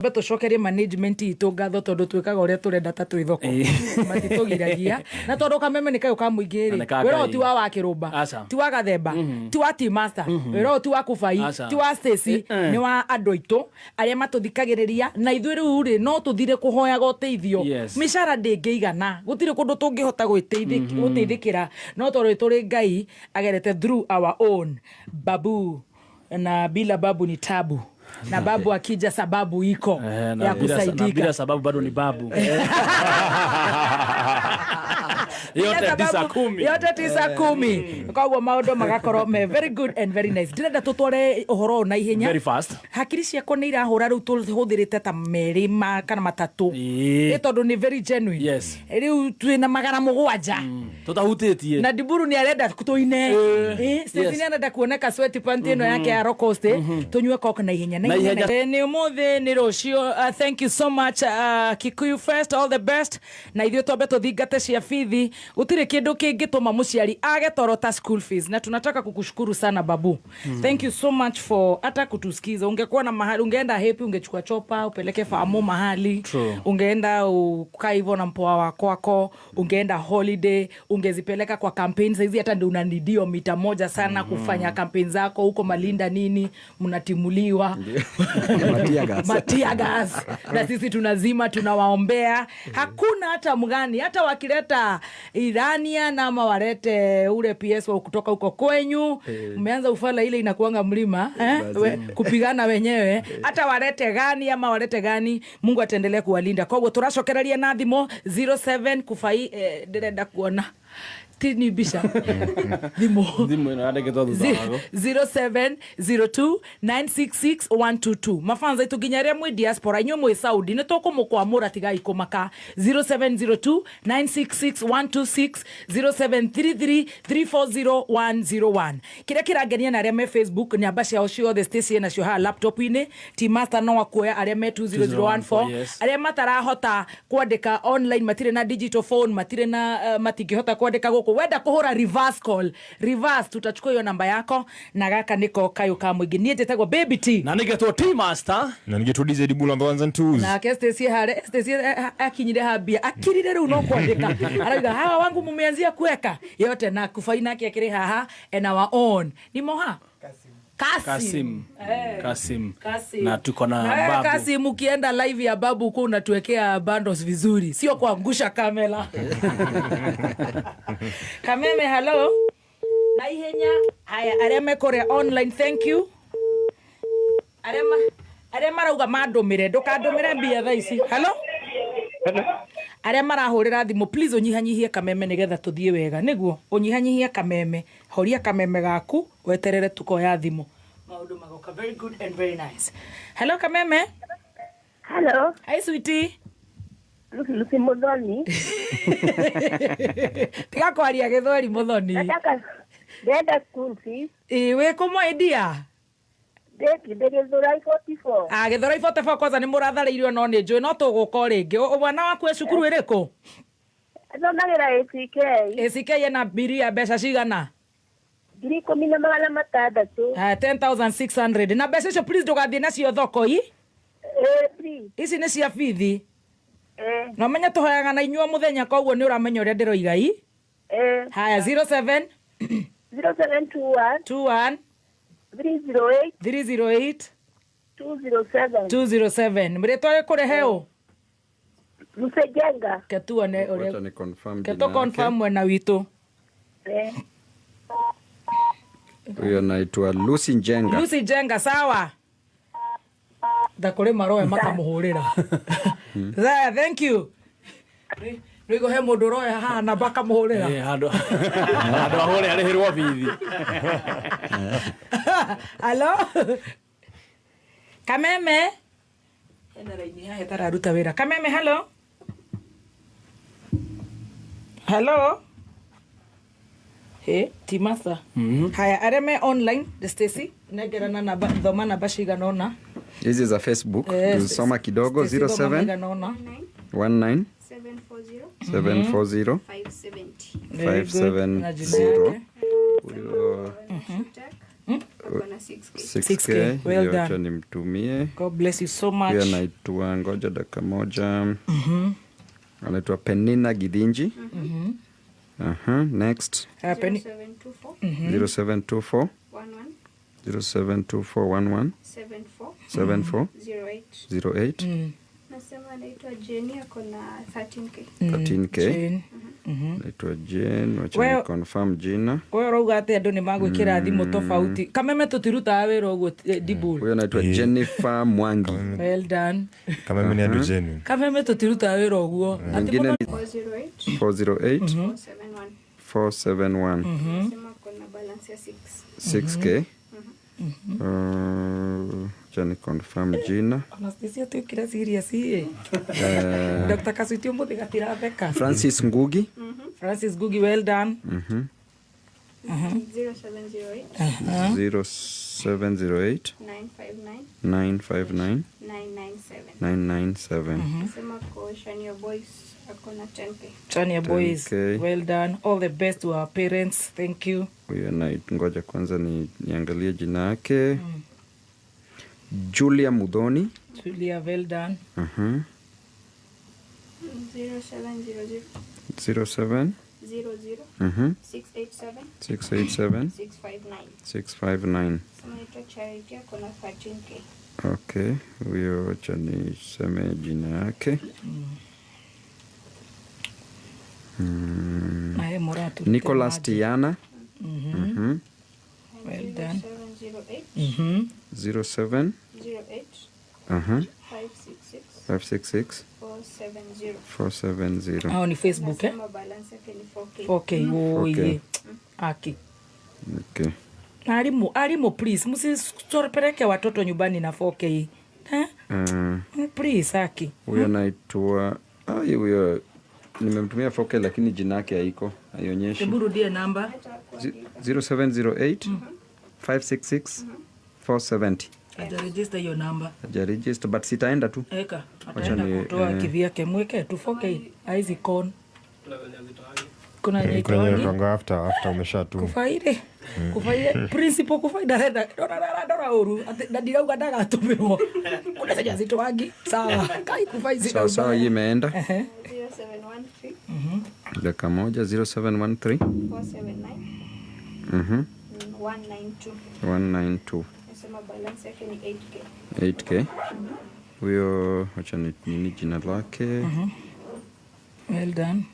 Twambe tũcokerie management itũ ngatho tondũ twĩkaga ũrĩa tũrenda ta twĩ thoko. Matitũgiragia. Na tondũ kameme nĩ kayũ ka mũingĩ rĩ, Na nĩ ka wĩra ũyũ Ngai. ti wa Wakĩrũmba, Aca. ti wa Gathemba, ti wa Tea Master, wĩra ũyũ ti wa Kubai, Aca. ti wa Stacy, nĩ wa andũ aitũ arĩa matũthikagĩrĩria na ithuĩ rĩu rĩ no tũthire kũhoyaga ũteithio. Mĩcara ndĩngĩigana, gũtirĩ kũndũ tũngĩhota gwĩteithĩkĩra, no tondũ nĩ tũrĩ Ngai agerete through our own babu. Na bila babu ni tabu na babu akija sababu iko Eh, na ya bila, na kusaidika. Bila sababu bado ni babu. Yote Bila 9 sababu- 10. Yote 9 10, koguo maundu magakorwo me very good and very nice. Ndĩrenda tũtware ũhoro ũyũ na ihenya. Very fast. Hakiri ciakwa nĩ irahũra rĩu, tũhũthĩrĩte ta merĩ ma kana matatũ. Ĩ tondũ nĩ very genuine. Rĩu twĩna 700 Tutahutĩtie. Na Diburu nĩ arenda tũine. Stacy nĩ arenda kuoneka sweat pant ĩno yake ya Lacoste, tũnyue coke na ihenya na Na ihenya. ihenya. Nĩ ũmũthĩ nĩ rũciũ. Thank you so much, Kikuyu First, all the best. Na ithuĩ twambe tũthingate cia bithi. Gũtirĩ kĩndũ kĩngĩtũma mũciari age toro ta school fees, na tunataka kukushukuru sana, babu. Thank you so much for hata kutusikiza. Ungekuwa na mahali ungeenda happy, ungechukua chopa upeleke famo mahali. True. Ungeenda ukaa hivyo na mpoa wa kwako, ungeenda holiday, ungezipeleka kwa campaign. Saizi hata ndio unanidio mita 1 sana kufanya campaign zako huko Malinda, nini, mnatimuliwa. Mateargas. Mateargas. Na sisi tunazima, tunawaombea. Hakuna hata mgani, hata wakileta Irania na ama walete ule PS wa kutoka huko kwenyu, mmeanza ufala ile inakuanga mlima, eh? Kupigana wenyewe, hata walete gani ama walete gani, Mungu ataendelea kuwalinda. Koguo turacokereria na thimo 07 kufai, ndĩrenda kuona ti ni mbica thimũ. Thimũ ĩno yandĩkĩtwo thutha wago. 0702966122. Mafanza itu nginya arĩa mwĩ diaspora, inyuĩ mwĩ Saudi, nĩ tũkũmũkwamũra, tigai kũmaka. 0702966126, 0733340101. Kĩrĩa kĩrangenia na arĩa me Facebook, namba ciao ciothe Stacy nacio haha laptop-inĩ. T-Master no akuoya arĩa me 20014. Arĩa matarahota kwandĩka online, matirĩ na digital phone, matirĩ na matingĩhota kwandĩka gũkũ, wenda kũhũra reverse call, reverse, tutachukua hiyo namba yako. Na gaka nĩko kayũ ka mũingĩ. Niĩ njĩtagwo Baby T. Na nĩgetwo T Master. Na nĩgetwo DJ Dibula on the ones and twos. Nake Stacy hare, Stacy akinyire hambia akirire rĩu no kwandĩka arauga, "Hawa wangu mumeanzia kuweka yote." Na kufai nake akĩrĩ haha and our own ni moha Kasim. Kasim. Eh. Kasim. Kasim. Na tuko na Na wewe babu. Kasim, ukienda live ya babu huko unatuwekea bundles vizuri, sio kuangusha kamera. Kameme, hello. Na ihenya. Haya, arĩa mekũrĩa online, thank you. Arĩa marauga mandũmĩre, ndũkandũmĩre mbia thaa ici. Hello? Arĩa marahũrĩra thimũ, please ũnyihanyihie kameme nĩgetha tũthiĩ wega. Nĩguo ũnyihanyihie kameme, horia kameme gaku, weterere tukoya thimũ. Maũndũ magoka very good and very nice. Hello, kameme. Hello. Hi, sweetie. Lucy, Lucy Muthoni. Tiga kwaria gĩthweri, Muthoni. Nataka ndenda school fees. Ĩ wĩ kũ mwendia? Ndĩ Gĩthũrai 44. Ah, Gĩthũrai 44. Kwanza nĩ mũratharĩirio, no nĩ njũĩ no tũgũka o rĩngĩ. Mwana waku e cukuru ĩrĩkũ? Thomagĩra ACK. ACK ena mbiri ya mbeca cigana? 10,600. Ah, 10,600. Na mbeca icio, please, ndũgathiĩ nacio thoko i. Eh, please. Ici nĩ cia bithi. Eh. Na ũmenye tũhoyaga na inyuo mũthenya, koguo nĩ ũramenya ũrĩa ndĩroiga i. Eh. Haya, 07 0721 21 308 308 207. 207. Rĩtwa rĩkũrehe ũ? Lucy Jenga. Ke tuone Wacha ũrĩa ni confirm ke jina tũ yake. confirm mwena witũ. Eh. Huyo anaitwa Lucy Njenga. Lucy Jenga, sawa. Ndakũrĩ maroe makamũhũrĩra. There, thank you. Rĩu he mũndũ ũroya haha namba akamũhũrĩra. Eh, handũ ahũre arĩhĩrwo bithi. Halo, kameme hena raini haha ĩtararuta wĩra. Kameme, hello, hello. He timasa. Haya, arĩa me online, Stacy, nengerana namba, thoma namba cigana ũna. Hizi za Facebook Eh, tusoma kidogo. Stacy, thoma 07 maigana ũna. 19 740 740 570. Very good. Na jina 570. yake? Huyo Shutak. Ako na 6K. 6K. 6K. Well Hiyo done. acha nimtumie. God bless you so much. Huyo anaitwa, ngoja dakika moja. Anaitwa Penina Githinji. Aha, next. 0724 0724 11 072411 74 74 08. 08. Nasema anaitwa Jenny, ako na 13K. 13K. Jane. Naitwa Jane, wacha ni confirm jina. We ũrauga atĩ andũ nĩ magwĩkĩra thimũ tofauti. Kameme, tũtirutaga wĩra ũguo, Dibul. Huyo anaitwa Jennifer Mwangi. Well done. Kama mimi ni andũ genuine. Kameme, tũtirutaga wĩra ũguo. Atĩ Mwingine ni 408 408 471. 471. Nasema ako na balance ya 6. 6K. Acha ni confirm jina. Anastasia, tuĩkĩre serious ĩ. Dr. Kasuiti ũmũthĩ gatiratheka. Francis Ngugi. Francis Ngugi, well done. 0708 0708 959 959 997. 997. Nasema ako Shania Boys, ako na 10K. Chania Boys, 10K. well done. All the best to our parents. Thank you. Huyo na ngoja kwanza niangalie jina yake. Julia Mudhoni. Julia, well done. 0700 07 00 687 687 659. 659. Nasema anaitwa Charity, ako na 13K. Okay, huyo acha niseme jina yake. Naye Muratu. Nicholas Tiana. Well done. 0708 07 08 566 566 470. 470. Hao ni Facebook, eh? Nasema balance yake ni 4K. 4K. Oye. 4K. Aki. Okay. Na Alimu, alimu, please, msipeleke watoto nyumbani na 4K. Eh? Please, aki. Huyo anaitwa, ai, huyo nimemtumia 4K lakini jina yake haiko, haionyeshi. Hebu rudie namba. 0708 566 470. Hajaregister hiyo namba. Hajaregister, but sitaenda tu. Eka, ataenda kutoa kivyake, mweke tu 4K. Haizi con. Kuna Kuna inaitwangi? yenye after umeshatuma. Kufaire kufaire principal kufaire ndarenda ndora ndora uru ati na ndirauga ndagatũmĩrwo kuna cenye zitwangi sawa kai kufai. Sawa sawa, hii imeenda. 0713 Dakika moja, 0713 479 192. 192. Nasema balance yake ni 8K. 8K. Huyo acha ni nini jina lake. Well done.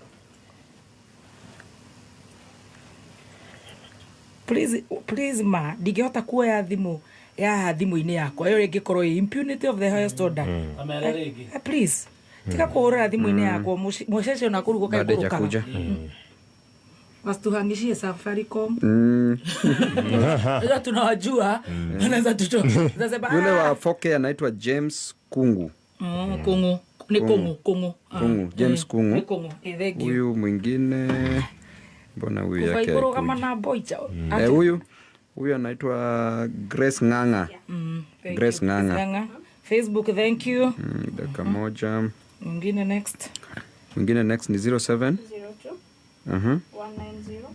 Please, please, ma ndingĩhota kuoya thimũ ya thimũ-inĩ yakwa ĩyo ĩngĩkorwo ĩ impunity of the highest order. Amere rĩngĩ. Please tiga kũhũrĩra thimũ-inĩ yakwa mũcece ona kũrugwo Bado kaikũrũkaga. hajakuja. Wasituhamishie Safaricom. Sasa tunawajua, wanaweza tutasema. Yule wa 4K anaitwa James Kungu. Kungu ni Kungu, Kungu. Ah, Kungu, James Kungu. Ni Kungu. Thank you. Huyu mwingine, mbona huyu yake Kufaikũrũgama haikuji? na boicha. Huyu anaitwa Grace Ng'ang'a. Thank Grace you. Ng'ang'a. Ng'ang'a. Facebook, thank you. Dakika moja. Mwingine next. Mwingine next ni 07 02 190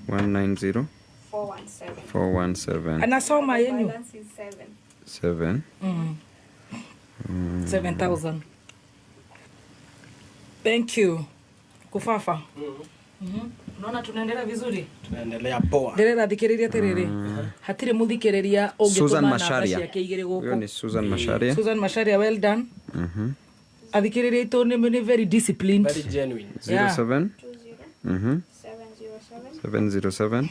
190 417. 417. Anasoma yenyu. Balance is 7. 7. 7000. Thank you. Kufafa. Unaona tunaendelea vizuri. Tunaendelea poa. Ndĩrera thikĩrĩria atĩrĩrĩ, hatirĩ mũthikĩrĩria Susan ũngĩtũma namba Macharia. ciake igĩrĩ Huyo gũkũ. ni Susan Macharia. Susan Macharia, well done. Athikĩrĩria aitũ nĩ very disciplined. Very genuine. Yeah. 07 20 707 707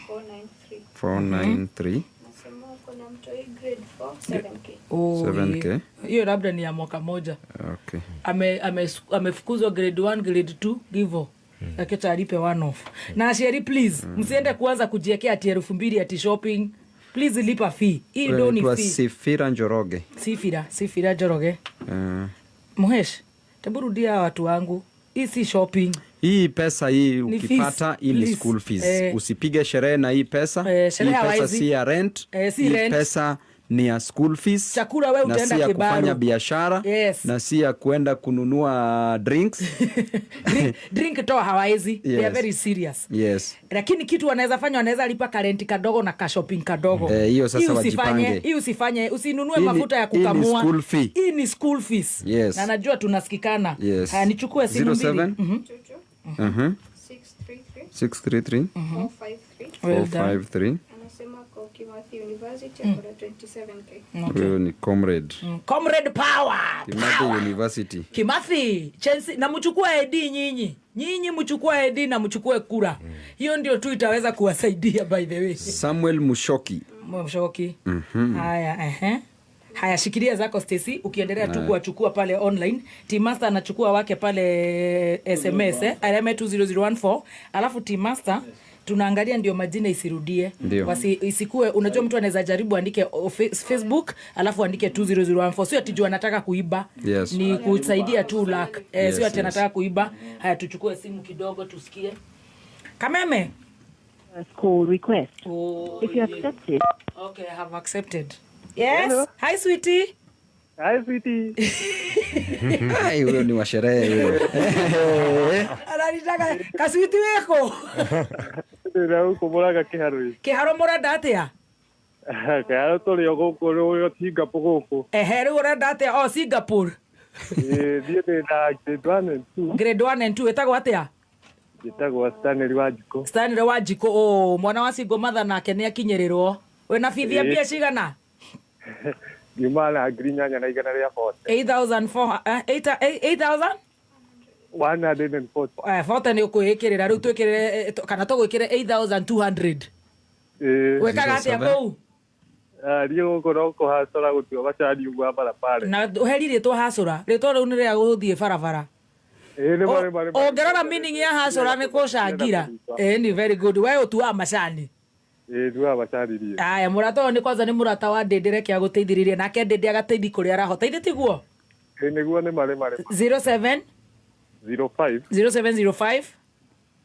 493. 493. Nasema uko na mtoi grade 4 7K. Oh, 7K. hiyo labda ni ya mwaka moja. Okay. Amefukuzwa grade 1, grade 2 givo akecha alipe one off. Na aciari, please, msiende kuanza kujiekea ati 2000 ati shopping. Please lipa fee hii. Huyo Ndo ni anaitwa fee. Sifira Njoroge. Sifira, Sifira Njoroge. Muhesh, tebu rudia watu wangu, hii si shopping. Hii pesa hii Ni ukipata fees, hii ni please. school fees. Eh. Usipige sherehe na hii pesa. Eh, sherehe Hii pesa hawezi. si ya rent. Eh, si Hii rent. pesa Ni ya school fees. Chakula we Na utaenda si ya Kibaru. kufanya biashara. Yes. Na si ya kuenda kununua drinks. Drink toa hawawezi. They are Yes. very serious. Yes. Lakini kitu wanaweza fanya, wanaweza lipa karenti kadogo na kashopping kadogo. Eh, hiyo sasa Hii usifanye, wajipange. hii usifanye, usinunue mafuta ya Hii ni kukamua. school fee. Hii ni school fees. Yes. Na najua tunasikikana. Yes. Haya, nichukue simu mbili. 07 22 633 633 453. Well done. 453. Anasema ako Kimathi University, ako na 27K. Huyo ni comrade. Comrade power. Kimathi University. Kimathi Chelsea, na mchukue ID nyinyi. Nyinyi mchukue ID na mchukue kura. Hiyo ndio tu itaweza kuwasaidia, by the way. Samuel Mushoki. Mshoki. Haya, ehe. Haya, shikilia zako, Stacy, ukiendelea tu kuwachukua pale online. Team Master anachukua wake pale SMS, RMA 20014. Alafu Team Master tunaangalia ndio majina isirudie. Ndio. Isikue, unajua mtu anaweza jaribu andike Facebook alafu andike 20014. Sio ati juu anataka kuiba. Yes. Ni kusaidia tu luck. Sio ati anataka kuiba. Haya, tuchukue simu kidogo tusikie. Kameme. Call request. Oh, If you accept it, okay, I have accepted. Yes. Hi, sweetie. Hi, sweetie. Ai, huyo ni wa sherehe huyo. Ananitaka kaswiti weko. Ndĩra gũkũ Mũrang'a Kĩharũ. Kĩharo mũrenda atĩa? Kĩharũ tũrĩ o gũkũ rĩu Singapore gũkũ. Ehe, rĩu ũrenda atĩa? Oh, Singapore. Ĩĩ, niĩ ndĩ na grade 1 and 2. Grade 1 and 2 ĩtagwo atĩa? Njĩtagwo Stanley Wanjikũ. Stanley Wanjikũ. Oh, mwana wa single mother nake nĩ akinyĩrĩrwo. Wĩna bithi ya mbia cigana? Ngiuma na 8140. 8400, 8000? 140. 40 nĩ ũkwĩĩkĩrĩra rĩu twĩkĩrĩre, kana tũgwĩkĩre 8200. Ĩĩ. Wĩkaga atĩa kũu? Ah, niĩ gũkũ no kũhacũra gũtua macani ũguo wa barabara. Na ũheri rĩtwa hacũra, rĩtwa rĩu nĩ rĩa gũthiĩ barabara. Ĩĩ, nĩ marĩ marĩ. Ũngĩrora meaning ya hacũra nĩ kũcangira. Ĩĩ, ni very good. We ũtuaga macani? Ĩĩ, nduaga macani niĩ. Aya, mũrata ũyũ nĩ kwanza nĩ mũrata wa Ndĩndĩ, reke agũteithĩrĩrie nake Ndĩndĩ agateithia kũrĩa arahota, ithe tiguo? Ĩĩ, nĩguo, nĩ marĩ marĩ. 07 05 0705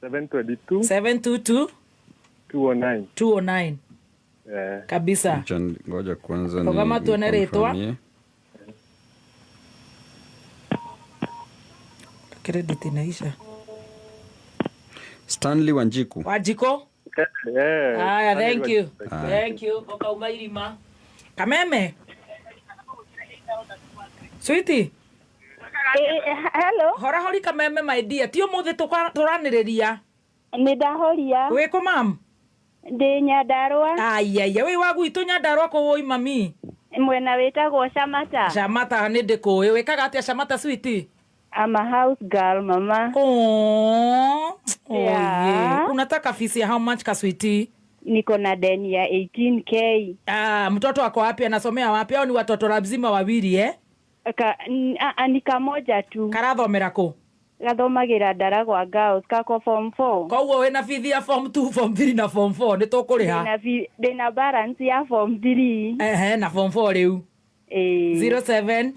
722 722 209. 209. Eh. Kabisa. Acha ngoja kwanza ni Rũgama tuone rĩtwa. niconfirmie. Credit inaisha. Stanley Wanjiku. Wanjikũ. Eh. Haya, thank you. Haya. Thank you. Ukauma irima. Kameme. Sweetie. Hello. Hora hori Kameme, my dear. Ti ũmũthĩ tũranĩrĩria. Nĩ ndahoria. Wĩkũ, mam? Ndĩ Nyandarũa. Ayaya, wĩ wa gwitũ Nyandarũa kũ wũi mami? Mwena wĩtagwo Camata. Camata nĩ ndĩkũĩ. Wĩkaga atĩa Camata, sweetie? I'm a house girl, mama. Oh, oh Yeah. yeah. Unataka fees ya how much, kasweetie? Niko na deni ya 18K. Ah, mtoto ako wapi? Anasomea wapi? Au ni watoto lazima wawili, eh? Ni kamoja tu. Karathomera kũ? Gathomagĩra Ndaragwa Girls, kako form 4. Koguo wĩna bithi ya form 2, form 3 na form 4 nĩ tũkũrĩha. Ndĩna balance ya form 3. Ehe, na form 4 rĩu. Ĩĩ. 07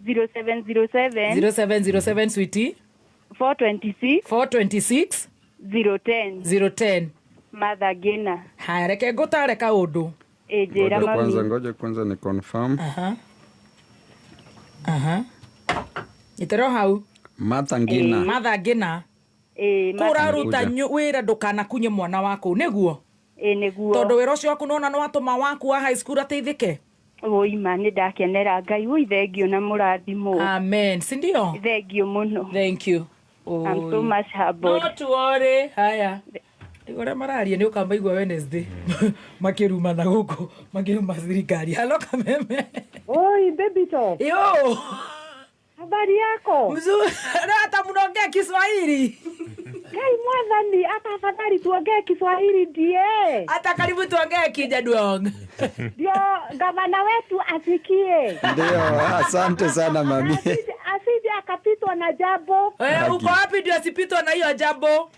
0707 0707, sweetie. 426 426 010. 010. Martha Ngina. Haya, reke ngũtare kaũndũ. Ĩĩ, njĩra. Ngoja kwanza, Mami. ngoja kwanza ni confirm. Aha. Aha. Itero hau. Martha Ngina. Martha Ngina. Ĩĩ, Martha. Kũraruta Kuja. wĩra ndũkanakunye mwana waku nĩguo. Ĩĩ, nĩguo. Tondũ wĩra ũcio waku nĩwona nĩwatũma waku wa high school ateithĩke. Wũima nĩ ndakenera Ngai wũi, thengio na mũrathimwo. Amen, si ndio? Thengio mũno. Thank you. I'm so much humbled. Not worry. Haya, ũrĩa mararia nĩ ũkamaigua Wednesday makĩrumana gũkũ, makĩruma thirikari. Halo, Kameme. Oi, baby top. Yo. Habari yako? Mzuri. Hata mnaongea Kiswahili. Ngai mwathani, hata afadhali tuongee Kiswahili ndiye. Hata karibu tuongee Kijaduong. Ndio gavana wetu asikie. Ndio, asante sana mami. Asije akapitwa na jambo. Eh, uko wapi ndio asipitwa na hiyo jambo?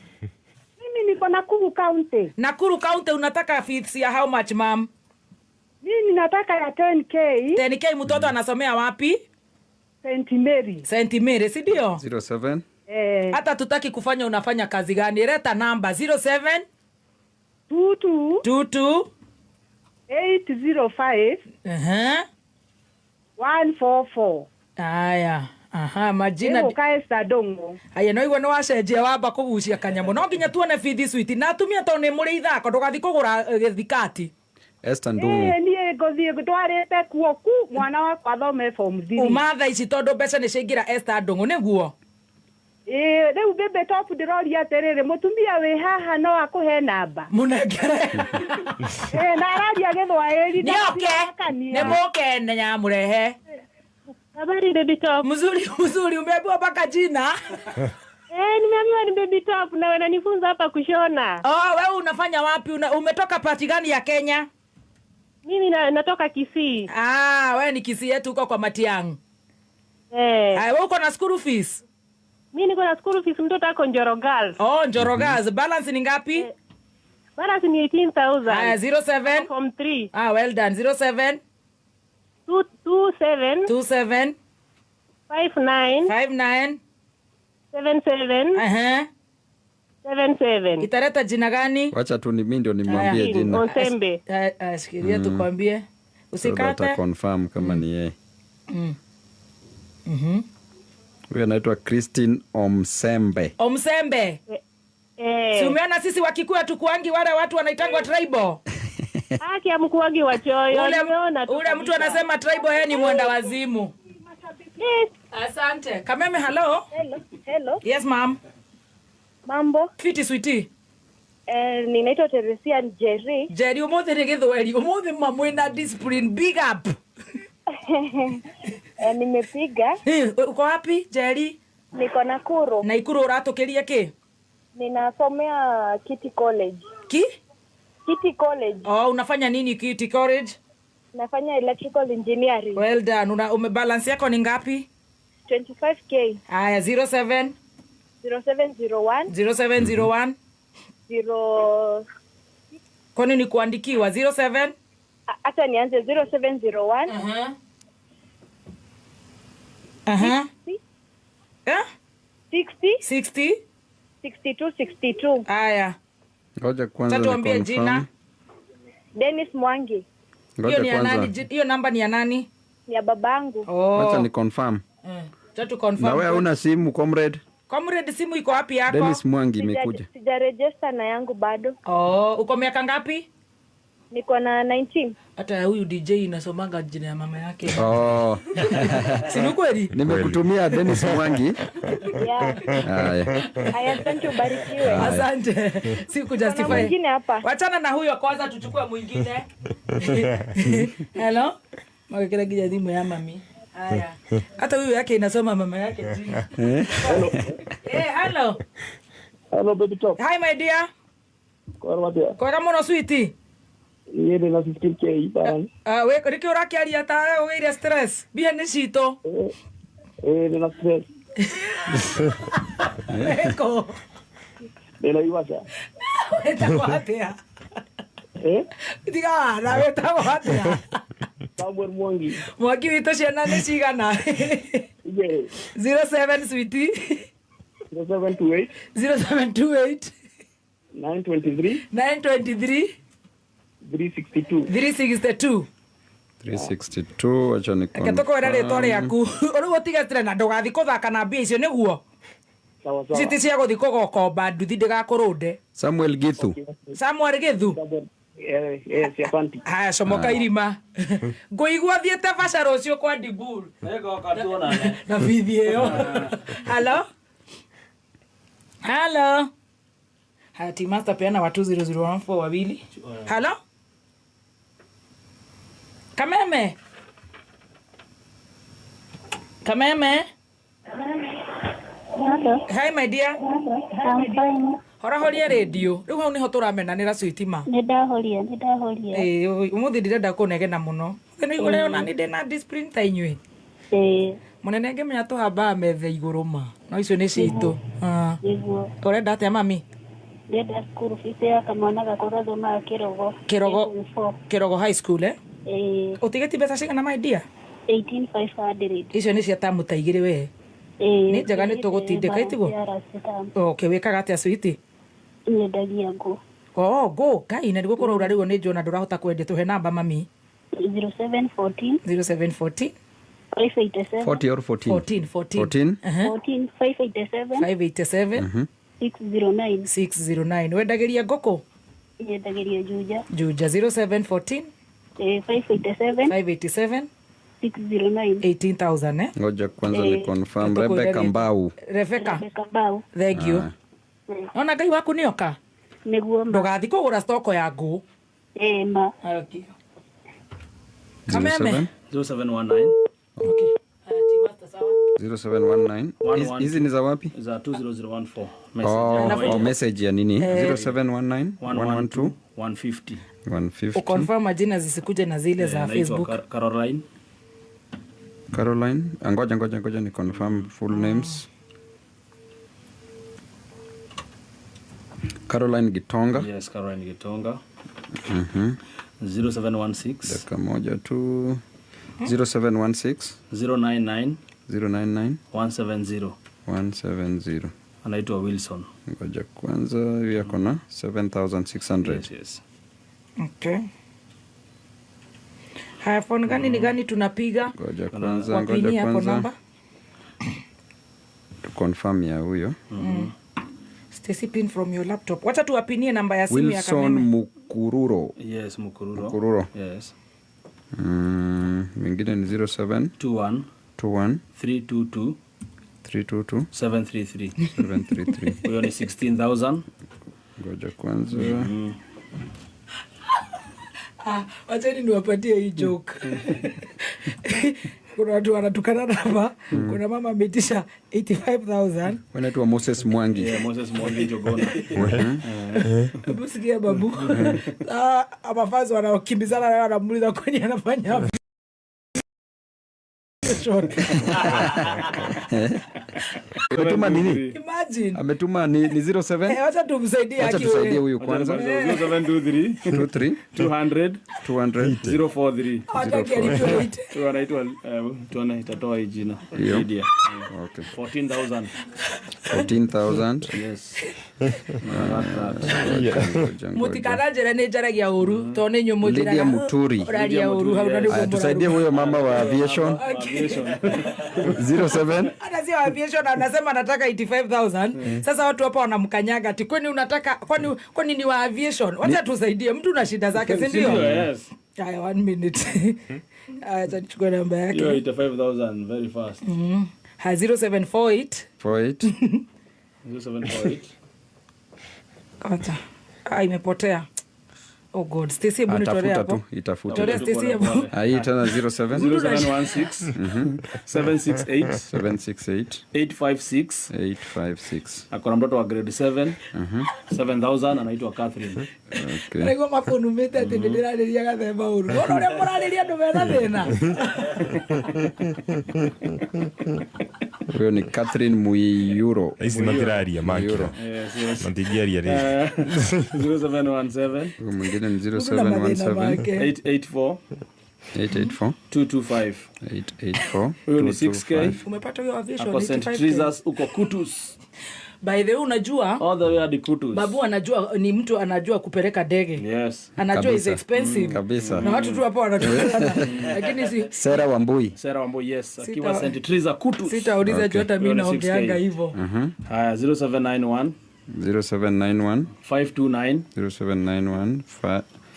Mimi niko Nakuru County. Nakuru County, unataka fees ya how much, mam? Mimi nataka ya 10K. 10K, mtoto anasomea wapi? St Mary. St Mary, si ndio? 07 Eh, Hata tutaki kufanya unafanya kazi gani? Leta namba 07 22 22 805 Ehe. 144. Aya. Aha, majina Ĩgũka Esther Ndung'u. Aya, no igua nĩ wacenjia wamba kũgucia kanyamũ. No nginya tuone bithi switi na atumia tondũ nĩ mũrĩ ithako ndũgathi kũgũra gĩthikati. Esther Ndung'u. Ĩĩ niĩ ngũthiĩ ndwarĩte kuo ku mwana wakwa athome form 3. Uma thaa ici tondũ mbeca nĩ ciaingĩra Esther Ndung'u nĩguo. Ĩĩ rĩu Baby Top ndĩroria atĩrĩrĩ, mũtumia wĩ haha no akũhe namba? Mũnengere. Ĩĩ na araria Gĩthwaĩri. Nĩoke. Nĩ mũke nyamũrehe. Habari Baby Top. Mzuri mzuri, umeambiwa mpaka jina. Eh, nimeambiwa ni Baby Top na wananifunza hapa kushona. Oh, wewe unafanya wapi? Umetoka pati gani ya Kenya? Mimi natoka Kisii. Ah, wewe ni Kisii yetu huko kwa Matiang. Eh. Aya, wewe uko na school fees? Mimi niko na school fees, mtoto ako Njoro Girls. Oh, Njoro Girls. Balance ni ngapi? Balance ni 18,000. Aya, 07 Form 3. Ah, well done. 07 27 27 59 59 77 77. Italeta jina gani? Wacha tu ni mimi ndio nimwambie Aya. jina. Onsembe. Shikilia tukwambie. So that Usikate. confirm kama ni yeye. Mhm. Huyu anaitwa Christine Omsembe. Omsembe. Eh. Si umeona sisi Wakikuyu tukuangi wale watu wanaitangwa tribal. Haki amkuagi wachoyo. Ule, Nimeona tu ule mtu kabisa. anasema tribal yeye ni mwenda wazimu. Yes. Asante. Kameme, hello. Hello. Hello. Yes ma'am. Mambo. Fiti sweetie. Ninaitwa Teresia Njeri. Njeri umuthi ni githweri umuthi mamwe na discipline big up. Nimepiga. Uko wapi Njeri? Niko Nakuru. Naikuru uratukirie ki? Ninasomea Kiti College. Ki? Kiti College. Oh, unafanya nini Kiti College? Nafanya electrical engineering. Well done. Umebalance yako ni ngapi? 25K. Aya, 07 0701 0701 0 Kwani ni kuandikiwa 07? Hata nianze 0701. Aha. Eh? 60 60 62 62. Aya. Ngoja kwanza Tatu ni ambie confirm. jina. Dennis Mwangi. Hiyo Ngoja ni ya nani? kwanza. Hiyo namba ni ya nani? Ni ya babangu. Oh. Wacha ni confirm. Tatu confirm. Na wewe huna simu comrade? Comrade, simu iko wapi yako? Dennis Mwangi imekuja. Sijarejesta na yangu bado. Oh, uko miaka ngapi? Niko na 19. Hata huyu DJ inasomanga jina ya mama yake. Oh. Si ni kweli? Nimekutumia Dennis Mwangi. Yeah. Haya. Aya, asante, ubarikiwe. Asante. Si kujustify. Kuna mwingine hapa. Wachana na huyo kwanza tuchukue mwingine. Hello. Magekera ginya thimu ya mami. Haya. Hata huyu yake inasoma mama yake jina. Hello. Eh, hello. Hello Baby Top. Hi my dear. Kwara matia. Kwega muno sweetie. Iye ndina 15K bana. We riki urakiaria ta ugeire stress. Mbia ni citũ. Ndina stress. Weko. Ndina iwasha. Wetagwo atia? Eh? Tiga wana wetagwo atia? Samuel Mwangi. Mwangi witũ ciana nĩ cigana? Igĩrĩ. 07 sweetie. 0728 0728 923 923 362. 362. 362 wacha ni Reke tũkwĩre rĩtwa rĩaku. Rĩu ũtige stress na ndũgathiĩ kũthaka na mbia icio nĩguo. Sawa sawa. Ici ti cia gũthiĩ kũgokomba nduthi ndĩgakũrũnde. Samuel Githu. Samuel Githu. Eh, asante. Haya, comoka irima. Ngũigua thiĩte baca rũciũ kwa Dibul. Na bithi ĩyo. Hello. Hello. Haya, team master peana watu 0014 wawili. Hello. Kameme. Kameme. Hello. Hi my dear. I'm fine. Horahoria radio. Rĩu hau nĩho tũramenanĩra sweetie. Nĩ ndahoria, nĩ ndahoria. Ĩĩ, ũmũthĩ ndirenda kũnegena mũno. Nĩ ũrona nĩ ndĩna discipline ta inyuĩ. Ĩĩ. Mũnene ngĩmenya tũhambaga metha igũrũ ma. No icio nĩ citũ. Ah. Nĩguo. Ũrenda atĩa mami? Ndĩrenda school fees ya kamwana gakwa gathomaga Kĩrogo. Kĩrogo. Form four. Kĩrogo High School eh? Ĩĩ. Ũtigĩtie mbeca cigana my dear? 18,500. Icio nĩ cia tamu ta igĩrĩ we. Ĩĩ. Nĩ njega nĩ tũgũtindĩka itiguo? Balance ya last term. Okay, wĩkaga atĩa sweetie? Nyendagia ngũ. Oh, go kai na niguo kũraura rĩu nĩ njũna ndũrahota kwendia tũhe namba mami. 0714 0714 587 40 or 14? 14 14 14. 14 587 587 609. 609 wendagĩria ngũkũ? Nyendagĩria Juja. Juja. 0714 587 587 609. 18,000, eh? Ngoja kwanza ni confirm. Rebecca Mbau. Rebecca. Rebecca Mbau. Thank you. Ona Ngai waku nĩoka. Nĩguo ma. Ndũgathiĩ kũgũra stoko ya ngũ. Eh, ma. Okay. Kameme. 0719. Okay. 0719. Hizi ni za wapi? Za 20014. Message. Oh, oh, message ya nini? 0719 112 150. 150. Uconfirm majina zisikuje na zile za Anaitwa Facebook. Caroline. Caroline. Ngoja ngoja ngoja ni confirm full names. Caroline Gitonga. Yes, Caroline Gitonga. 0716 Dakika moja tu. 0716 099 099 170. 170. Anaitwa Wilson. Ngoja kwanza, huyu ako na 7600. Yes, yes. Okay. Haya, phone gani ni gani tunapiga? Ngoja kwanza, Wapinie ngoja hapo kwanza. namba. Tu confirm ya huyo. Stacy, pin from your laptop. Wacha tuwapinie namba ya simu ya Wilson Kameme. Mukururo. Yes, Mukururo. Mukururo. Yes. Mwingine ni 07 21 21 322 322 733. 733. Huyo ni 16,000. Ngoja kwanza. Ah, wacheni niwapatie hii joke. Kuna watu wanatukana hapa. Kuna mama ameitisha 85,000. Wanaitwa Moses Mwangi. Yeah, Moses Mwangi Jogona. Hebu sikia babu. Ah, mafazi wanaokimbizana naye wanamuuliza kwani anafanya short. Ametuma nini? Imagine. Ametuma ni 07? Eh, wacha tumsaidie Wacha aki tusaidie wewe. huyu kwanza. 0723 23 200 200 043. Hawataki alipiwe 8. Huyu anaitwa tuone itatoa hii jina. Hiyo. Lydia. Okay. 14,000. 14,000. Yes. Ngoja, ngoja. Mutikananjĩre nĩ njaragia ũru tondũ nĩ inyuĩ Lydia mũnjĩraga Muturi. ũraria ũru hau na nĩguo Aya, tusaidie mũraruga. huyo mama wa aviation. 07 Hata sio aviation, anasema anataka 85,000. Sasa watu hapa wanamkanyaga ati kwani unataka kwani ni wa aviation? Wacha tusaidie mtu na shida zake, si ndio? Yes. Haya, 1 minute. Haya, acha nichukue namba yake. Hiyo 85,000 very fast. Ha, 0748 48 0748. Acha. Ah, imepotea. Oh God, Stacy, hebu nitolee Atafuta hapo. tu, itafuta. Tolea Stacy hebu. Ah, hii tena 07 0716 768 768 856. 856. Akona mtoto wa grade 7. 7,000 anaitwa Catherine. Okay. Nĩguo makunumĩte atĩ nĩndĩrarĩria gathemba ũru. Wona ũrĩa mũrarĩria andũ mena thĩna. Huyo ni Catherine Muiyuro. Ici matiraria makira. Yes, yes. Matingĩaria rĩngĩ. 0717 Huyo mwingine ni Mũndũ na mathĩna 0717 make. 884 884 225. 884 Huyo ni 6K. Umepata huyo aviation Ako St. 85K. Teresa's uko Kutus. By the way, unajua All the way hadi Kutus. babu anajua ni mtu anajua kupeleka ndege. Yes. Anajua is Kabisa. expensive. Kabisa. Na watu tu hapo wanatukana. Lakini si Sarah Wambui. Sarah Wambui, yes, akiwa Sita- St. Teresa Kutus. sitauliza Okay. juu hata mimi Huyo ni 6K. naongeanga hivyo. Haya, 0791 0791 529 0791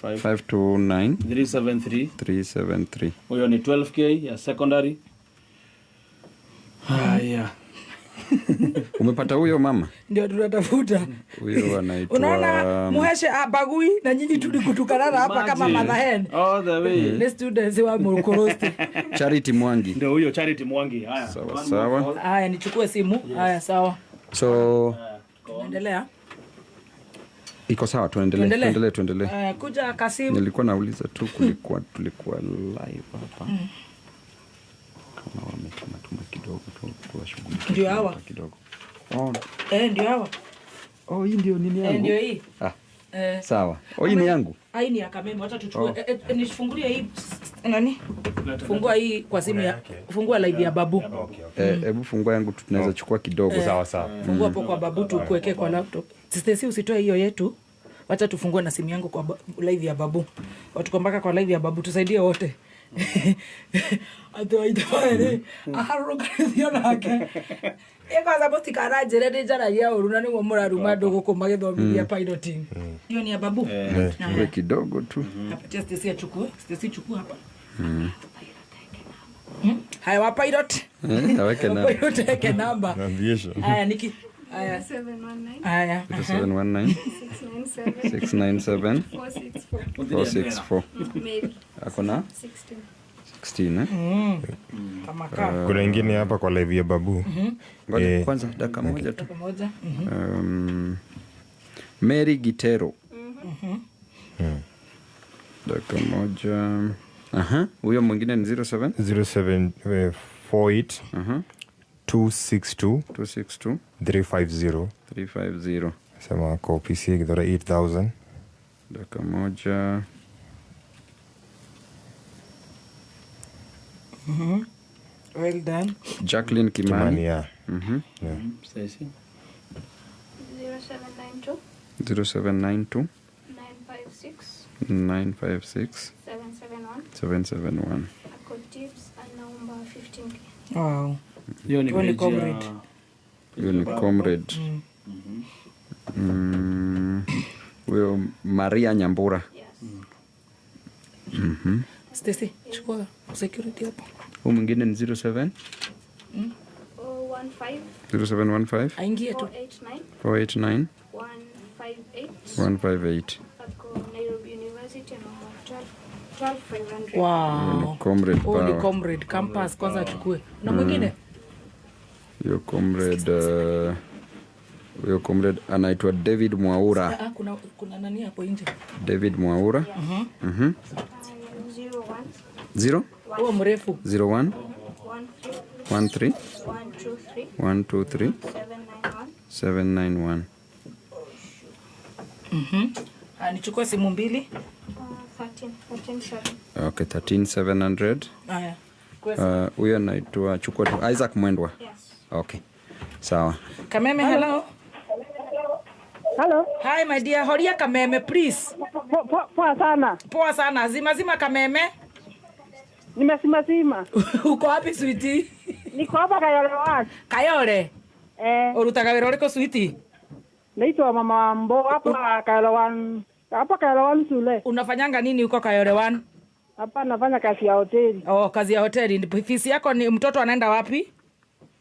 529 373. 373. Huyo ni 12K ya secondary. Haya. Umepata huyo mama? Ndio tunatafuta. Huyo anaitwa Unaona muheshe abagui na nyinyi tulikutukanana hapa kama Imagine. mother hen. All the way. Ni students wa Mukorosti. Charity Mwangi. Ndio huyo Charity Mwangi. Haya. Sawa One more sawa. call. Haya, nichukue simu. Haya, sawa. So Tunaendelea. iko sawa, tuendelee, Tuendelee. tuendelee, tuendelee. Kuja Kasim. Nilikuwa nauliza tu kulikuwa tulikuwa live hapa. Kama wametuma tuma kidogo tu tuwashughulikie. Ndio hawa. Kidogo. Oh, Ndio hawa. oh, hii ndio nini yangu? Ndio hii. Ah. Sawa. Oh, hii ni yangu. Hii ni ya Kameme. Wacha tuchukue. Nifungulie hii nani? Fungua hii kwa simu ya fungua live ya babu. Hebu fungua yangu tunaweza chukua kidogo. Sawa sawa. Fungua hapo kwa babu tukuwekee kwa laptop. Stacy, usitoe hiyo yetu. Wacha tufungue na simu yangu kwa live ya Babu. Watu mpaka kwa live ya Babu, tusaidie wote. Atĩ waitawere aharũrũkanĩtio nake. Ĩ kwanza mũtikaranjĩre nĩ njaragia ũru na nĩguo mũraruma andũ gũkũ magĩthomithia piloting. Hiyo ni ya Babu. Chukue kidogo tu. Apatia Stacy achukue. Stacy, chukua hapa. Haya, wa pilot. Aweke Wa na pilot eke namba. Aviation. Haya, Niki. Haya. 719 Haya. 0719 697 697 464. 464. Mary Ako na 16. 16, eh? Kama kaa. Kuna ingine hapa kwa live ya Babu. Ngoja kwanza dakika moja tu. Pamoja. Mary Gitero. Dakika moja. Aha, huyo mwingine ni 07 0748 262 262 350. 350. Sema kwa PC Githure 8000. Dakika moja. Well done. Jacqueline Kimani. Kimani, yeah. Yeah. Stacy. 0792 0792 956 956 771. 771. Ako tips anaomba 15K. Wow. Hiyo ni Huyo ni page ya- comrade. Huyo ni comrade. Huyo Maria Nyambura. Yes. Stacy, chukua security hapo. Huyu mwingine ni 07 015 0715 Aingie tu. 489 489 158. 158. Ako Nairobi University anaomba 12 500. Wow. Ni comrade Huyu ni power. comrade campus kwanza achukue. Na mwingine? Huyo comrade huyo comrade anaitwa David Mwaura. Ah, kuna nani hapo nje? David Mwaura. 01 0 Huo mrefu. 01 13 13 123 1 2 3 791 791. Ah, nichukue simu mbili. 13 13 7. Okay, 13700. Haya. Huyo anaitwa, chukua tu Isaac Mwendwa. Yes. Okay. Sawa. Kameme, hello. Hello. Hi my dear, horia Kameme please. Poa sana. Poa sana. Zima zima Kameme. Nimesima sima. Uko wapi sweetie? Niko hapa Kayole ward. Kayole. Eh, Urutaga wĩra ũrĩkũ sweetie? naitwa Mama Wambo hapa Kayole one. Hapa Kayole one shule. Unafanyanga nini huko Kayole 1? Hapa nafanya kazi ya hoteli. Oh, kazi ya hoteli. Fees yako ni mtoto anaenda wapi?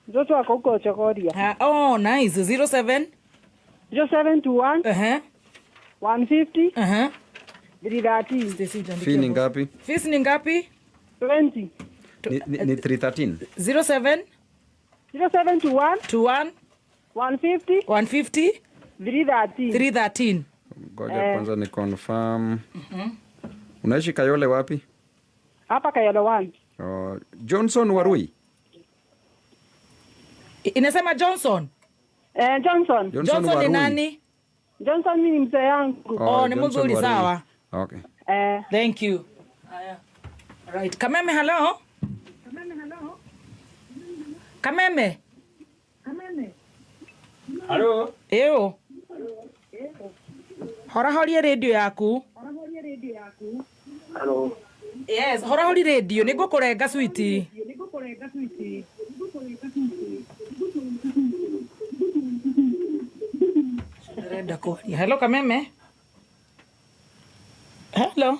Mtoto wako huko Chokoria. Ah, oh, nice. 07 0721 150 313. Stacy, jiandikie Fee ni hapo. ngapi? Fees ni ngapi? 20. Ni 313. 07 0721 21 150 150 313. 313. Ngoja kwanza ni confirm. Unaishi Kayole wapi? Hapa Kayole 1. Oh, Johnson Warui. Inasema Johnson. Johnson. Johnson Johnson ni Warui. nani? Johnson ni mzee yangu. Oh, ni Johnson mzuri, Warui. sawa. Okay. Thank you. Haya. Right. Kameme, hello. Kameme. Hello. Ĩũ. Horahoria radio yaku. Hello. Yes, horahori radio nĩ ngũkũrenga sweetie. Ndĩrenda kwaria. Hello Kameme. Hello.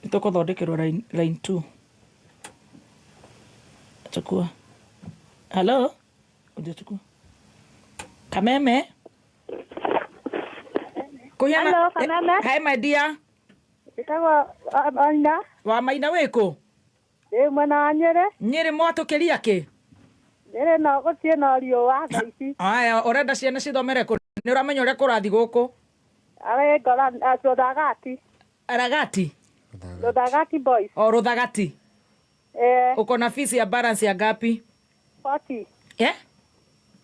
Nĩ tũkũthondekerwo line 2. Chukua. Hello. Hujachukua. Kameme. Kũhiana. Hello, Kameme. Hi my dear. Ĩtagwo Maina. Wa Maina wĩkũ? Ĩ mwena wa Nyĩrĩ. Nyĩrĩ mwatũkĩria kĩ? Nyĩrĩ no gũtirĩ na riũa thaa ici. Aya, ũrenda ciana cithomere kũ? Nĩ ũramenya ũrĩa kũrathiĩ gũkũ? Arĩ ngora Rũthagati. Ragati? Rũthagati boys. O Rũthagati. Eh. Uko na fees ya balance ya ngapi? 40. Eh?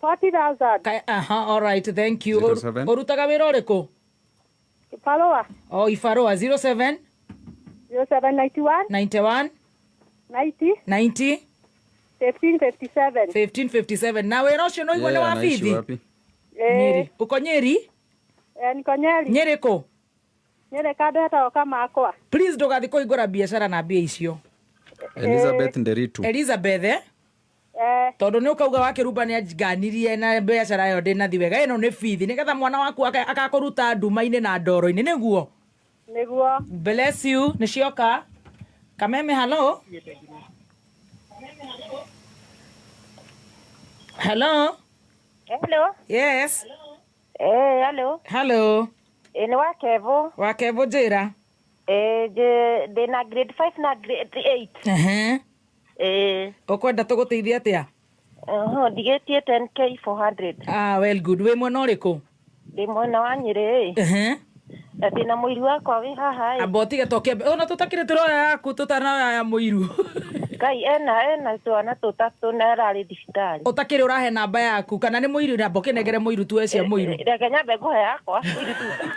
40,000. Aha, all right, thank you. 07. Ũrutaga wĩra ũrĩkũ? Ibarũa. O ibarũa 07 0791 91 90 90 1557. 1557. Na wĩra ũcio no igua nĩ Yeye wa anaishi bithi? wapi? Nyeri. Uko Nyeri? Eh, niko Nyeri. Nyeri kũ? Nyeri kando hetagwo Kamakwa. Please ndũgathiĩ kũhingũra biacara na mbia icio. Elizabeth Nderitu. Elizabeth, eh? Eh. Tondũ nĩ ũkauga wakĩrumba nĩ anjiganirie na biacara ĩyo ndĩnathi wega. Ĩno nĩ bithi nĩgetha mwana waku akakũruta nduma-inĩ na ndoro-inĩ, nĩguo? Nĩguo. Bless you. Nĩ cioka. Kameme, hello. Hello. Hello. Yes. Eh, hello. Hello. Eh, nĩ wa Kevo. Wa Kevo njĩra. Eh, ndĩ na grade 5 na grade 8. Ehe. Eh. Ũkwenda tũgũteithie atĩa? Oho, ndigĩtie 10K 400. Ah, well good. Wĩ mwena ũrĩkũ? Ndĩ mwena wa Nyĩrĩ. Ehe. Na ndĩ na mũiru wakwa wĩ haha ĩ. Amba ũtige tũkĩambe ona tũtakĩrĩ tũroya yaku tũtanoya ya mũiru. Ngai ena twana tũtatũ na ararĩ thibitarĩ. Ũtakĩrĩ ũrahe namba yaku kana nĩ mũiru? Namba ũkĩnengere mũiru tuoe cia mũiru. Reke nyambe ngũhe yakwa mũiru tuta.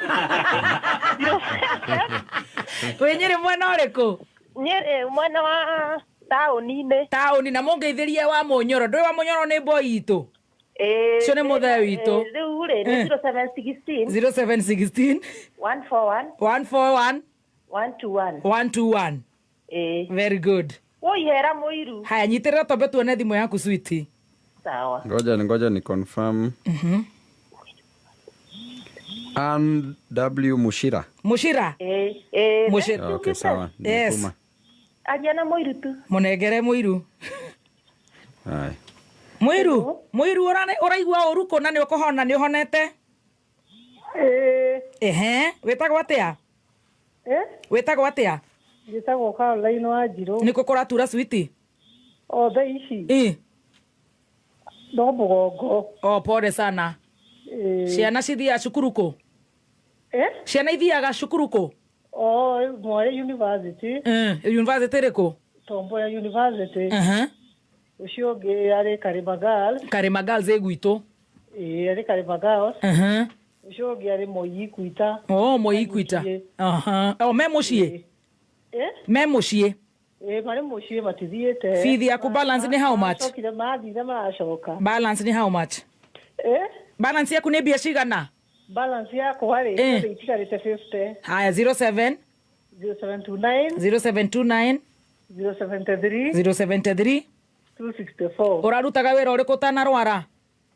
Wĩ Nyĩrĩ mwena ũrĩkũ? Nyĩrĩ mwena wa taũni-inĩ. Taũni na mũngeithĩrie wa Mũnyoro. Ndũĩ wa Mũnyoro nĩ boy itũ? Ũcio nĩ mũthee witũ. Rĩu rĩ nĩ 0716 0716 141 141 121. 121. Very good. Woi hera mũiru. Haya, nyitĩrĩra twambe tuone thimũ yaku switi. Sawa. Ngoja ni confirm. Ann W Mushira. Mushira. Mushira. Okay, sawa. Yes. Nimetuma. Aria na mũiru tu. Mũnengere mũiru. Haya. Mũiru, mũiru ũraigua ũru kũ na nĩ ũkũhona, nĩ ũhonete? Ehe, wĩtagwo atĩa? Wĩtagwo atĩa? Njĩtagwo Caroline Wanjirũ. Nĩkũ kũratura switi? O thaa ici. No mũgongo. O pole sana. Ciana cithiaga cukuru kũ? Ciana ithiaga cukuru kũ? O mwarĩ university. University ĩrĩkũ? Tomboya University. Ũcio ũngĩ arĩ Karima Girls. Karima Girls ĩ gwitũ. Ĩĩ, arĩ Karima Girls. Ũcio ũngĩ arĩ Moi Ikuita. O Moi Ikuita. Aha. O me mũciĩ? Me mũciĩ? Ĩĩ, marĩ mũciĩ matithiĩte. Bithi yaku balance nĩ how much? Macokire mathire maracoka. Balance nĩ how much? Balance yaku nĩ mbia cigana? Balance yakwa rĩ, itigarĩte 50. Haya, 07 0729 0729 073 073 264. Ũrarutaga wĩra ũrĩkũ ũtanarwara?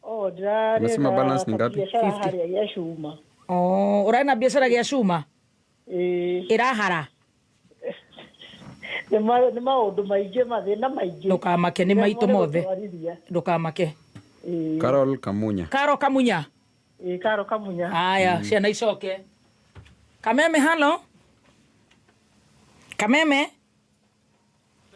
Oh, ndĩrarĩ Umesema na balance ni ngapi? biacara harĩa gĩa cuma. Oh, ũrarĩ na biacara gĩa cuma? Ĩĩ. Ĩrahara? Nĩ maũndũ maingĩ, mathĩna maingĩ. Ndũkamake, nĩ maitũ mothe. Ndũkamake. Carol Kamunya. Carol Kamunya. Ĩĩ, Carol Kamunya. Haya, ciana icoke. Kameme, halo. Kameme.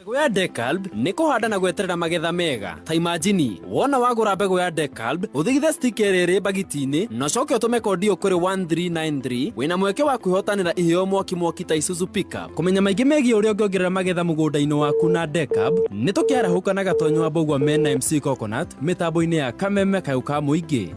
Mbegũ ya Decalb nĩ kũhanda na gweterera magetha mega. Ta imagine wona wagũra mbegũ ya Decalb ũthigithe stick ĩrĩa ĩrĩ mbagiti-inĩ na ũcoke ũtũme kondi ĩyo kũrĩ 1393 wĩna mweke wa kwĩhotanĩra iheo mwaki mwaki ta Isuzu pickup. Kũmenya maingĩ megiĩ ũrĩa ũngĩongerera magetha mũgũnda-inĩ waku na Decalb nĩ tũkĩarahũka na Gatonyo wa Mbũgua mena MC Coconut mĩtambo-inĩ ya Kameme kayũ ka mũingĩ.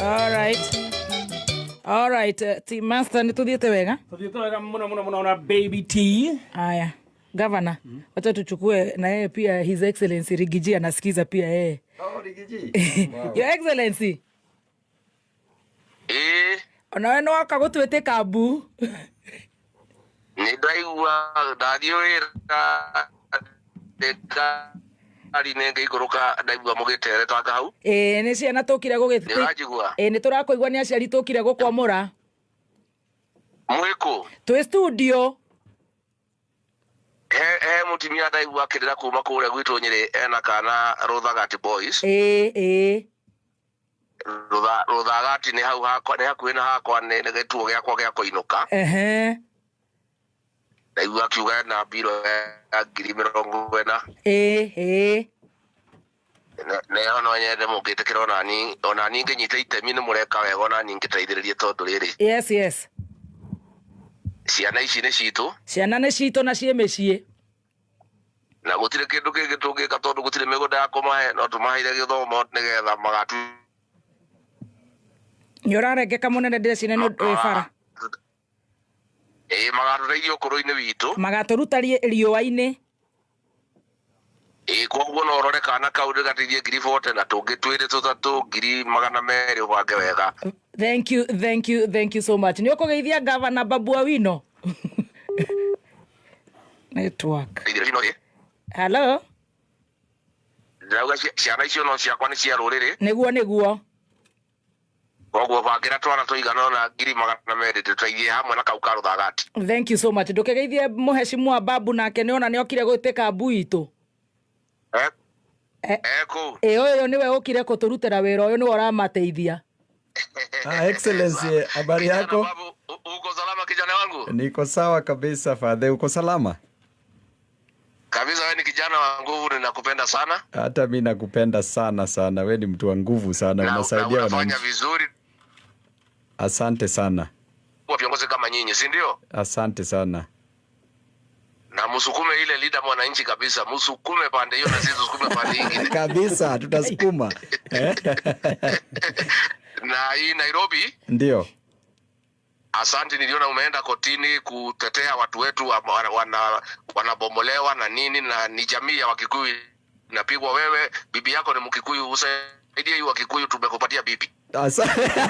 All right. All right, Team Master nĩ tũthiĩte wega? Tuthiĩte wega mũno mũno mũno na Baby T. Haya, Governor, wacha tuchukue na yeye pia His Excellency Rigiji anasikiza pia yeye. Oh, Rigiji. Your Excellency. Ona we nĩwoka gũtwĩtĩka mbu. Nĩ ndaigua ndathiĩ wĩra ngari nĩ ngĩikũrũka ndaigua mũgĩteretanga hau. Ĩĩ, nĩ ciana tũkire gũgĩ- Nĩ ũranjigua? Ĩĩ, nĩ tũrakũigua nĩ aciari tũkire gũkwamũra. Mwĩkũ? Twĩ studio. He mũtumia ndaigua akĩrĩra kuma kũrĩa gwitũ Nyĩrĩ ena kana Rũthagati Boys. Ĩĩ, ĩĩ. Rũthagati nĩ hau hakwa, nĩ hakuhĩ na hakwa, nĩ gĩtuo gĩakwa gĩa kũinũka. Ehe. Ndaigua akiuga ena mbiro ya 40,000. Ĩĩ, ĩĩ. Neho no nyende mũngĩtĩkĩra onani ngĩnyita itemi nĩ mũreka wega onani ngĩteithĩrĩrie tondũ rĩrĩ. Yes, yes. Ciana ici nĩ citũ. Ciana nĩ citũ na ciĩ mĩciĩ. Na gũtirĩ kĩndũ kĩngĩ tũngĩka tondũ gũtirĩ mĩgũnda ya kũmahe, no tũmaheire gĩthomo nĩgetha magatu. Nĩ ũrarengeka mũnene, ndĩreciria nĩ wĩ bara. Ĩĩ, magatũteithia ũkũrũ-inĩ witũ. Magatũruta riũa-inĩ. Ĩĩ, koguo no ũrore kana kau ndĩgateithie 40,000 na tũngĩ twĩrĩ tũtatũ 200,000 ũbange wega. Thank you, thank you, thank you so much. Nĩ ũkũgeithia Gavana Babu Owino. Network. Hello. Ndĩrauga ciana icio no ciakwa, nĩ cia rũrĩrĩ. Nĩguo, nĩguo. Koguo bangĩra twana tũigana ũna 200,000 tũteithie hamwe na kau ka rũthagati. Thank you so much. Ndũkĩgeithie mũheshimiwa Babu, nake nĩona nĩokire gwĩtĩka mbu itũ. Eh, kũu. Ĩ, ũyũ nĩwe ũkire kũtũrutĩra wĩra ũyũ, nĩwe ũramateithia. Ah, Excellency, habari yako? Uko salama kijana wangu? Niko sawa kabisa, Fadhe. Uko salama? Kabisa, wewe ni kijana wa nguvu, ninakupenda sana. Hata mi nakupenda sana sana. We ni mtu wa nguvu sana, Na unasaidia unafanya wananchi. vizuri Asante sana, kwa viongozi kama nyinyi, si ndio? Asante sana. Na msukume ile leader mwananchi kabisa, msukume pande hiyo na sisi tusukume pande nyingine. Kabisa, tutasukuma. Eh? Na hii Nairobi, Ndio. asante, niliona umeenda kotini kutetea watu wetu wanabomolewa na nini, na ni jamii ya Wakikuyu inapigwa. Wewe bibi yako ni Mkikuyu, usaidie hii Wakikuyu, tumekupatia bibi.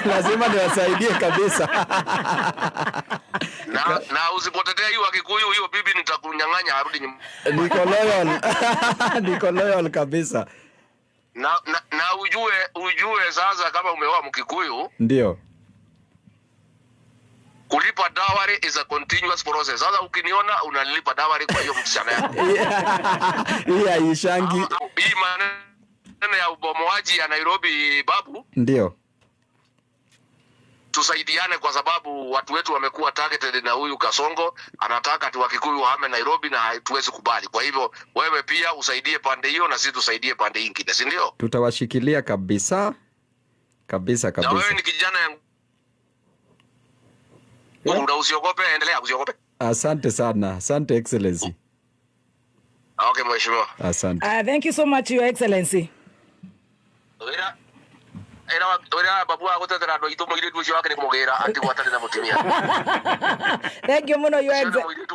Lazima niwasaidie kabisa. Na usipotetea hii Wakikuyu, hiyo bibi nitakunyang'anya arudi nyumbani. Niko loyal. Niko loyal kabisa. Na ujue sasa kama umeoa Mkikuyu, Ndio. kulipa dowry is a continuous process. Sasa ukiniona unanilipa dowry kwa hiyo msichana yako. Hii haishangi. Hii maneno ya ubomoaji ya Nairobi, Babu, Ndio. tusaidiane kwa sababu watu wetu wamekuwa targeted na huyu Kasongo, anataka tu Wakikuyu wahame Nairobi na hatuwezi kubali. Kwa hivyo wewe pia usaidie pande hiyo na sisi tusaidie pande ingine, si ndio? Tutawashikilia kabisa. Kabisa Na wewe kabisa. ni kijana ya nguvu na usiogope, endelea, usiogope. Asante sana. Asante Excellency. Okay, mheshimiwa. Asante. Thank you so much, Your Excellency. Wĩra babu wa gũtetera andũ aitũ, mũirĩtu ũcio wake nĩ kũmũgĩra atigwo atarĩ na mũtumia. Thank you mũno, Your Excellency.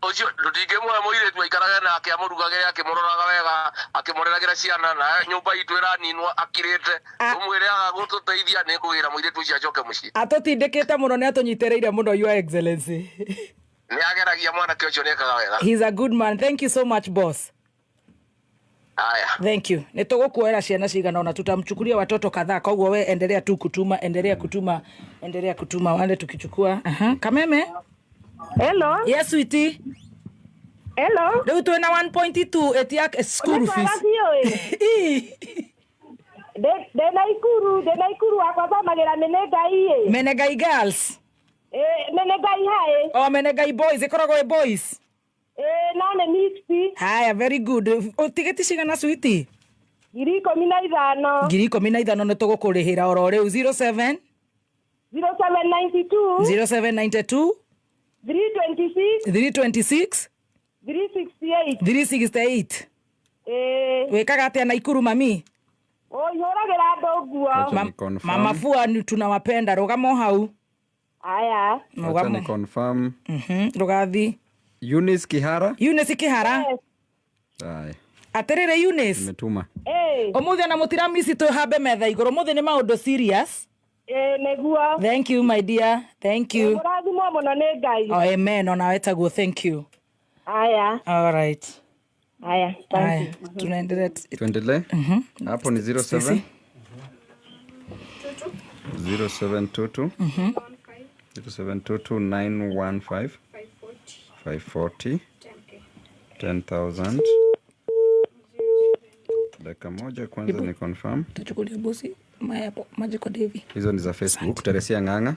Ũcio ndũtingĩmuoya mũirĩtu aikarage nake, amũrugage, akĩmũroraga wega, akĩmũreragĩra ciana, na nyũmba itũ ĩraninwo akirĩte, ũmwĩre aga gũtũteithia nĩ kũgĩra mũirĩtu ũcio acoke mũciĩ. Atũtindĩkĩte mũno, nĩ atũnyitĩrĩire mũno, Your Excellency. Nĩ ageragia, mwanake ũcio nĩ ekaga wega. He's a good man. Thank you so much, boss. Haya. Thank you. Nĩ tũgũkuoera ciana cigana ona tutamchukulia watoto kadhaa, koguo we endelea tu kutuma, endelea kutuma, endelea kutuma wale tukichukua. Aha. Kameme. Hello. Yes, sweetie. Hello. Rĩu twĩna 1.2 ĩtia school fees. Ndĩ Naikuru, ndĩ Naikuru wakwa thomagĩra Menengai ĩ. Menengai girls. Ĩ, Menengai high. Oh, Menengai boys, ĩkoragwo ĩ boys. Ĩ, no nĩ mixed. Haya, very good. Ũtigĩti cigana, sweetie? 15,000. 15,000 nĩ tũgũkũrĩhĩra oro rĩu. 07 0792 0792 326 326 368. 368. Ĩ. Wĩkaga atĩa Naikuru, mami? Oi, hũragĩra andũ nguo. Mama Fua, tunawapenda. Rũgama o hau. Aya. Wacha ni confirm. Rũgathi. Eunice Kihara. Eunice Kihara. Haya. Atĩrĩrĩ Eunice. Nimetuma. Ũmũthĩ ona mũtiramisi twĩhambe metha igũrũ, ũmũthĩ nĩ maũndũ serious. Ĩ, nĩguo. Thank you, my dear. Thank you. Mũrathimwo mũno nĩ Ngai. Oh, amen. Ona wetaguo, thank you. Aya. All right. Aya. Aya, tunaendelea. Tuendelee. Hapo ni 07 0722 0722 915 540 10,000. Dakika moja kwanza ni confirm. Tuchukulie bosi maji kwa Devi. Hizo ni za Facebook. Teresia Ng'ang'a.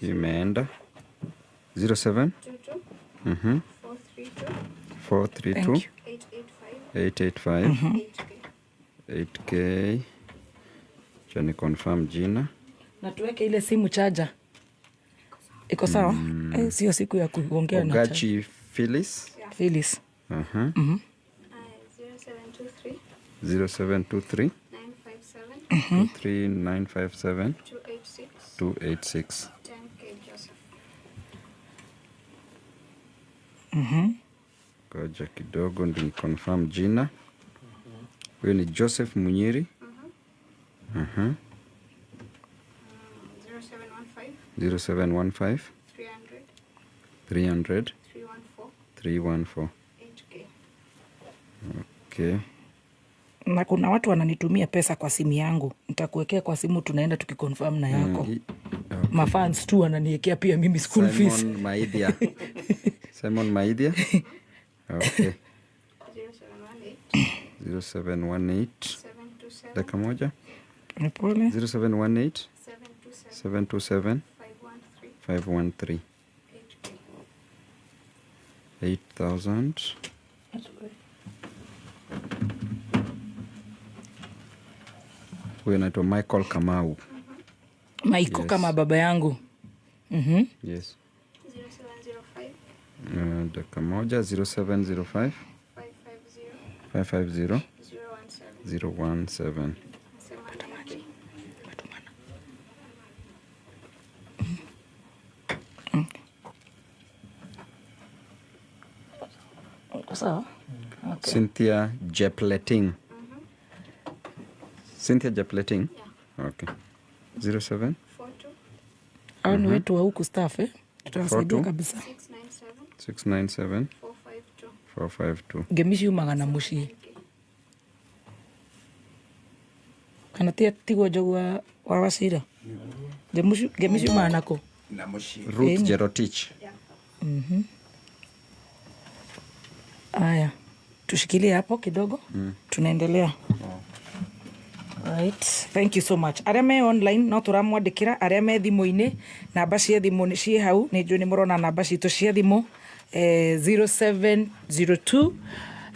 Imeenda 07 432 885 8K. Cha ni confirm jina. Na tuweke ile simu chaja. Iko sawa? Sio siku ya kuongea na chaja. Ogachi Phyllis. Phyllis. Aha. 0723 0723 957 3957 286 286. 10K Joseph. Ngoja kidogo ndio confirm jina. Huyu ni Joseph Munyiri. Aha. 0715 0715 300 300 314 314. 8K. Okay. Na kuna watu wananitumia pesa kwa simu yangu, nitakuwekea kwa simu, tunaenda tukiconfirm na yako. Mafans tu wananiwekea pia mimi school fees. Simon Maidia. Simon Maidia. Okay. 0718 0718 727 dakika moja. Polepole. 0718 727 513 8000. Huyu anaitwa Michael Kamau. Maiko. Yes. Kama baba yangu. Yes. 0705 Dakika moja. 0705 550 550 017. 017. Nasema 8K. Uko sawa? Okay. Cynthia Jepleting. Cynthia Jepleting? Okay. 07 42 Hao ni wetu wa huku staff, eh? Tutawasaidia 42. kabisa. 697 697 452. 452. Ngemi ciumaga na muciĩ kana tigwo njogu wa Wacira. Ngemi ciumaga nako. Na mũciĩ. Ruth Ĩni. Jerotich. Aya, tushikilie hapo kidogo. Tunaendelea. Right. Thank you so much. Arĩa me online no tũramwandĩkĩra, arĩa me thimũ-inĩ namba cia thimũ nĩ ciĩ hau, nĩ njũĩ nĩ mũrona namba citũ cia thimũ, 0702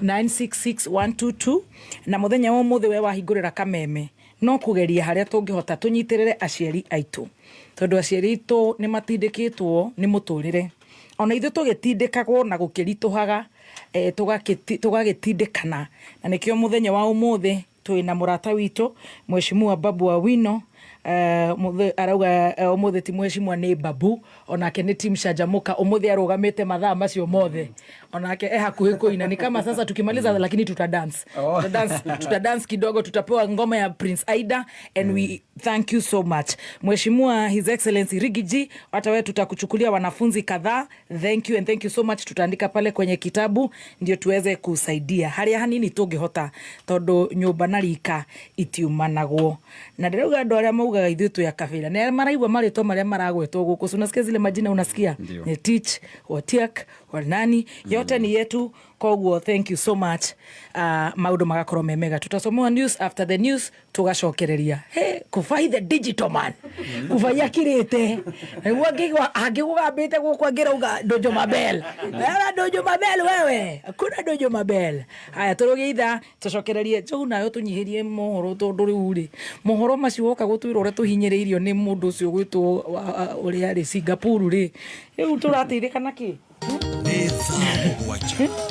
966 122. Na mũthenya wa ũmũthĩ we wahingũrĩra kameme no kũgeria harĩa tũngĩhota tũnyitĩrĩre aciari aitũ, tondũ aciari aitũ nĩ matindĩkĩtwo nĩ mũtũrĩre, ona ithuĩ tũgĩtindĩkagwo na gũkĩritũhaga, tũgagĩtindĩkana, na nĩkĩo mũthenya wa ũmũthĩ twĩna mũrata witũ Mheshimiwa Babu Owino. Arauga ũmũthĩ ti mheshimiwa nĩ Babu, onake nĩ team Shanjamuka. Ũmũthĩ arũgamĩte mathaa macio mothe, onake e hakuhĩ kũina. Ni kama sasa tukimaliza, lakini tutadance. Tutadance kidogo, tutapewa ngoma ya Prince Aida and we thank you so much, Mheshimiwa His Excellency Riggy G. Hata wewe tutakuchukulia wanafunzi kadhaa. Thank you and thank you so much. Tutaandika pale kwenye kitabu ndio tuweze kusaidia haria hanini tũngĩhota, tondũ nyũmba na rika itiumanagwo. Na ndĩrauga andũ arĩa maugaga ithuĩ twĩ a kabira nĩ maraigua marĩtwa marĩa maragwetwo gũkũ. So unasikia zile majina, unasikia? Ndio. Ni Teach Watiak Wanani, yote ni yetu. Koguo thank you so much. Maũndũ magakorwo me mega. Tutasomewa news, after the news tugacokereria. Hey, Kufai the digital man, Kufai akirĩte nĩguo angĩgũgambĩte gũkũ angĩrauga Donjo Mabel. Wewe Donjo Mabel, wewe hakuna Donjo Mabel. Haya, tũrũgie ithaa tũcokererie njogu nayo tũnyihĩrie mohoro, tondũ rĩu rĩ mohoro macio woka gũtwĩra ũrĩa tũhinyĩrĩirio nĩ mũndũ ũcio gwĩtwo ũrĩa rĩ Singapore rĩ, rĩu tũrateithĩka nakĩ? Nĩ thaa 7.